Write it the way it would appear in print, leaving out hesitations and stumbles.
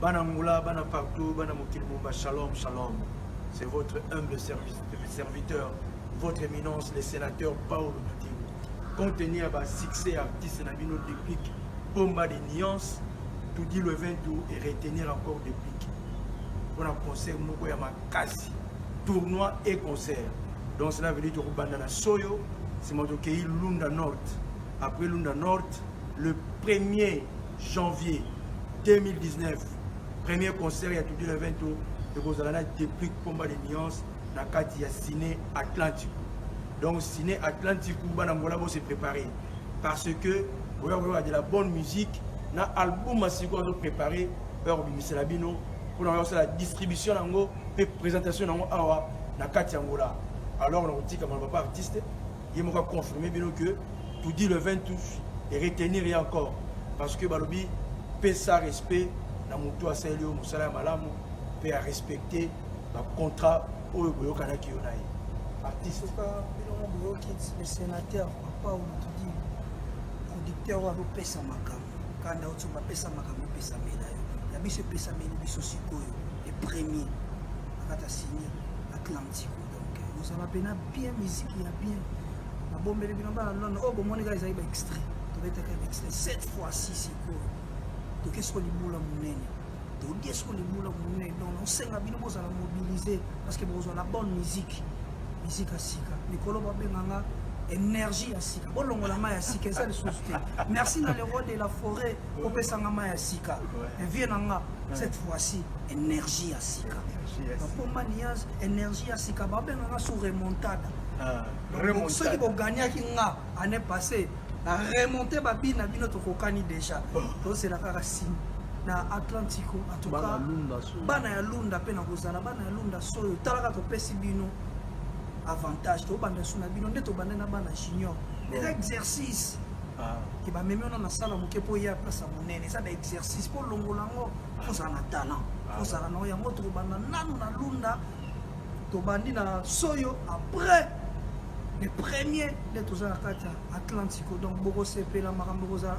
Bana Angola, bana partout, bana mokili mobimba, shalom, shalom. C'est votre humble service, serviteur, votre éminence, le sénateur Paolo Tudilu. Compte tenu ya ba succès artiste na bino Deplick Pomba de nuance, Tudilu Evento et retenir encore Deplick. Pour un concert moko ya makasi, tournoi et concert. Donc cela veut dire tokobanda na Soyo, sima tokei Lunda Nord. Après Lunda Nord, le 1er janvier 2019, premier concert ya Tudilu Evento ekozala na Deplick Pomba de nuance na kati ya Ciné Atlantico. Donc Ciné Atlantico, bana Angola bo se préparer parce que boya koyoka de la bonne musique na album asiko azo préparer oyo kobimisela bino mpona kosala distribution yango mpe présentation yango awa na kati ya Angola. Alors nakotika maloba papa artiste ye moko aconfirme bino que Tudilu 20 touche et retenir ye encore parce que balobi pesa respect na motu asaleli yo mosala ya malamu mpe arespecte bacontrat oyo boyokanaki yo na ye artiste. Soka bino boyoki le sénateur Papa Olutudi, producteur oyo azopesa makambo kanda oti bapesa makambo epesamela yo ya biso, epesameli biso sikoyo le premier na kati ya Ciné Atlantico. Donc ozala mpena bien, musique ya bien nabombeli bino bana Londres. Oyo bomoni kaka ezali baextrait, tobetaka baextrait. Cette fois-ci sikoyo toke siko libula monene, todie siko libula monene. Donc naosenga bino bozala mobilisé parce que bozwa la bonne musique, musique ya sika. Mikolo babenganga énergie ya sika, bolongola mai ya sika eza lisusu te. Merci na le roi de la forêt, opesanga mai ya sika vie na nga. Cette fois-ci énergie ya sika, bapomba nuance, énergie ya sika, babenganga sous remontada. Soki boganyaki nga année passée na remonte babine na bino, tokokani déjà, tozela kaka signe na Atlantico. En tout cas bana ya Lunda mpe na kozala bana ya Lunda soyo, talaka topesi bino avantage, tobanda su na bino nde tobanda na bana junior. Eza exercice ke bamemi wana na sala moke mpo ya place ya monene. Eza baexercice mpo longola yango, ozala na talent, ozala na yango. Tokobanda nanu na Lunda, tobandi na Soyo, après le premier nde toza na kati ya Atlantico. Donc bokosepela, makambo kozala.